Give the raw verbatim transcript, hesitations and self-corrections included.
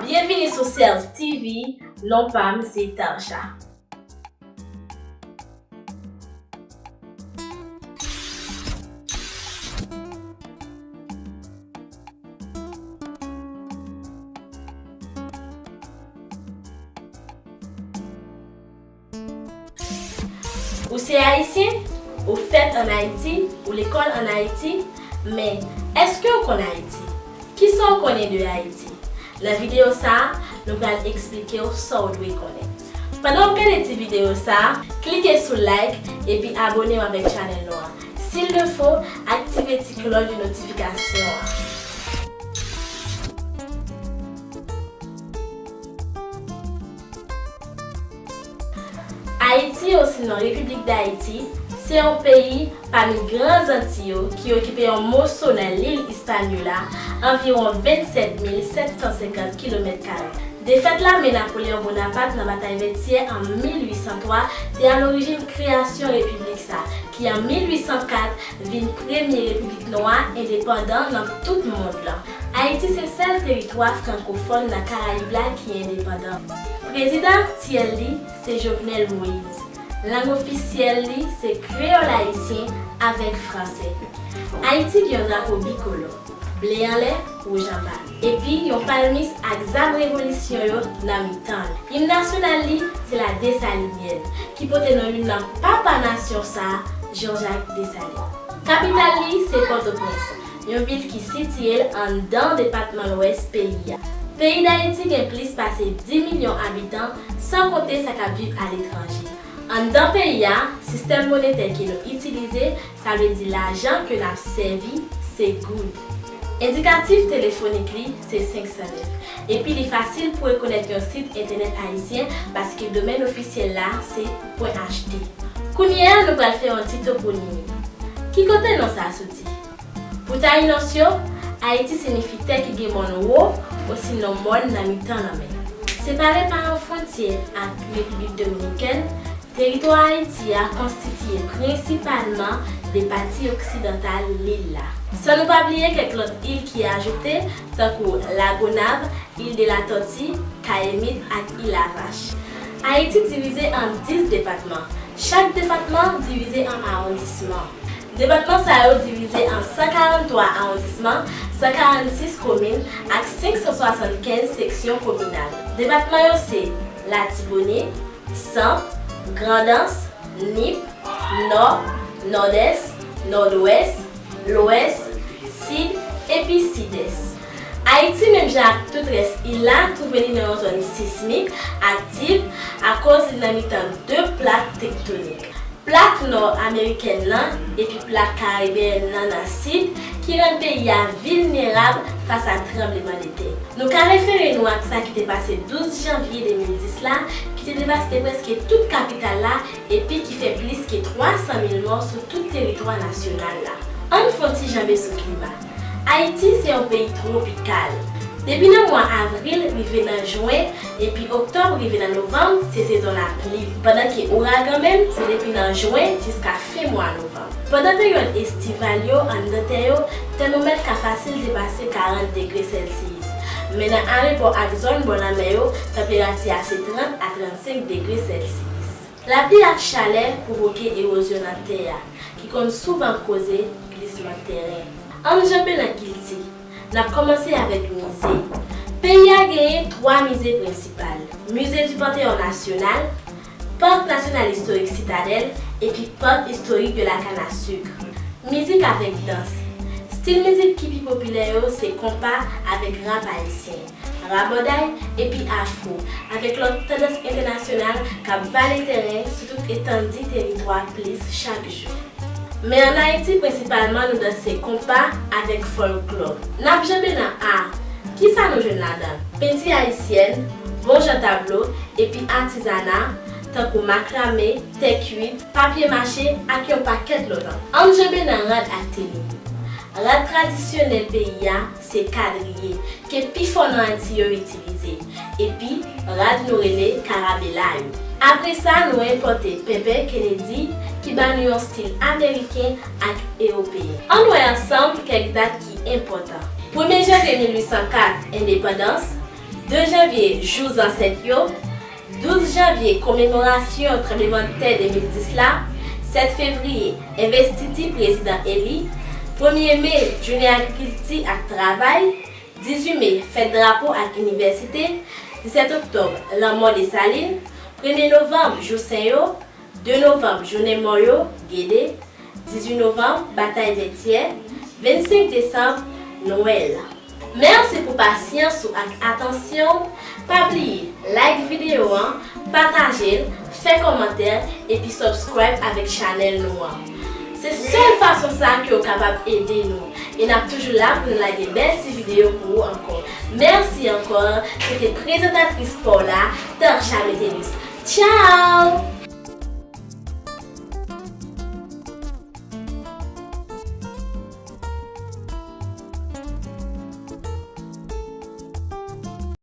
Byenvini sou Self T V, non pa m se Tarsha. Ou se ayisyen? Ou fèt ann Ayiti? Ou lekòl ann Ayiti? Men, èske w konn Ayiti? Kisa w konnen de Ayiti? Nan videyo sa a, nou pral eksplike w sa w dwe konnen. Pandan w ap gade ti videyo sa a, klike sou like epi abone w avèk chanèl nou an. S'il le faut, aktive ti klòch de notifikasyon an. Ayiti, osinon Repiblik Dayiti, se yon peyi pami Gran Zanti yo ki okipe yon moso nan lil Ispanyola, anviwon vennsèt mil sèt san senkant kilomèt kare. Defèt lame Napoleyon Bonapat nan Batay Vètyè an mil uit san twa te alorijin kreyasyon repiblik sa, ki an mil uit san kat vin premye repiblik nwa endepandan nan tout mond lan. Ayiti se sèl teritwa frankofòn nan Karayib la ki endepandan. Prezidan aktyèl li se Jovenel Moïse. Lang ofisyèl li se kreyòl ayisyen avèk fransè. Ayiti gen yon drapo bikolò, ble anlè, wouj anba, epi yon palmis ak zam revolisyon yo nan mitan l. Im nasyonal li se La Dessalinienne, ki pote non youn nan papa nasyon sa a, Jean-Jacques Dessalines. Kapital li se Pòtoprens, yon vil ki sitiye l anndan depatman Lwès peyi a. Peyi Dayiti gen plis pase dis milyon abitan, san konte sa k ap viv aletranje. Anndan peyi a, sistèm monetè ke nou itilize, sa vle di lajan ke n ap sèvi, se goud. Endikatif telefonik li se senk san nèf, epi li fasil pou rekonèt yon sit entènèt ayisyen paske domèn ofisyèl la se pwen H T. Kounye a, nou pral fè yon ti toponimi. Ki kote non sa a soti? Pou Tayinòs yo, Ayiti siyifi tè ki gen mòn wo, osinon mòn nan mitan lanmè. Separe pa yon fwontyè ak Repiblik Dominikèn, teritwa Ayiti a konstitiye prensipalman de pati oksidantal lil la. San nou pa bliye kèk lòt il ki ajoute, tankou Lagonav, Il de la Tortue, Kayemit ak Il a Vache. Ayiti divize an dis depatman. Chak depatman divize an awondisman. Depatman sa yo divize an san karanntwa awondisman, san karannsis komin ak senk san swasannkenz seksyon kominal. Depatman yo se Latibonit, Sant, Grandans, Nip, Nò, Nòdès, Nòdwès, Lwès, Sid, epi Sidès. Ayiti, menm jan ak tout rès il la, twouve li nan yon zòn sismik aktiv akoz li nan mitan de plak tektonik. Plak nò amerikèn nan epi plak karibeyèn nan nan sid ki rann peyi a vilnerab fas a tranblemanntè. Nou ka refere nou ak sa ki te pase douz janvye de mil dis la, ki te devaste prèske tout kapital la epi ki fè plis ke twa san mil mò sou tout teritwa nasyonal la. Ann fè yon ti janbe sou klima. Ayiti se yon peyi twopikal. Depi nan mwa avril rive nan jen, epi oktòb rive nan novanm, se sezon lapli. Pandan ke ouragan menm, se depi nan jen jiska fen mwa novanm. Pandan peryòd estival yo, anndan tè yo, tèmomèt ka fasil depase karant degre sèlsiyis. Men nan ayewopò ak zòn bò lanmè yo, tanperati a se trant a trannsenk degre sèlsiyis. Lapli ak chalè pwovoke ewozyon nan tè a, ki konn souvan koze glisman tèren. Ann janbe nan kilti. N ap kòmanse avèk mize. Peyi a genyen twa mize prensipal, Musée du Panthéon National, Parc National Historique Citadelle, epi Parc Historique de la Canne à Sucre. Mizik avèk dans. Stil mizik ki pi popilè yo se konpa avèk rap ayisyen, rabòday, epi afro, avèk lòt tandans entènasyonal k ap vale tèren sou tout etandi teritwa plis chak jou. Men ann Ayiti, prensipalman, nou danse konpa avèk fòlklò. N ap janbe nan a. Kisa nou jwenn ladan? Penti ayisyèn, bon jan tablo, epi atizana, tankou makrame, tè kuit, papye mache, ak yon pakèt lòt ankò. Ann janbe nan rad ak tenini. Rad tradisyonèl peyi a se kadriye, ke pifò nan Ayiti yo itilize, epi rad nou rele karabela yo. Apre sa, nou enpòte penpe Kennedy, ki ba nou yon stil ameriken ak ewopeyen. Ann wè ansanm kèk dat ki enpòtan. Premye janvye mil uit san kat, endepandans. De janvye, jou zansèt yo. Douz janvye, komemorasyon tranblemanntè de mil dis la. Sèt fevriye, envestiti prezidan eli. Premye me, jounen agrikilti ak travay. Dizuit me, fèt drapo ak inivèsite. Disèt oktòb, lanmò Desalin. Premye novanm, jou sen yo. De novanm, jounen mò yo, Gede. Dizuit novanm, batay Vètyè. Vennsenk desanm, Nwèl. Mèsi pou pasyans ou ak atansyon w. Pa bliye like videyo an, pataje l, fè kòmantè, epi subscribe avèk chanèl nou an. Se sèl fason sa ke w kapab ede nou. E n ap toujou la pou n lage bèl ti videyo pou ou ankò. Mèsi ankò, se te prezantatris pa w la, Tarsha Metellus. Tchao!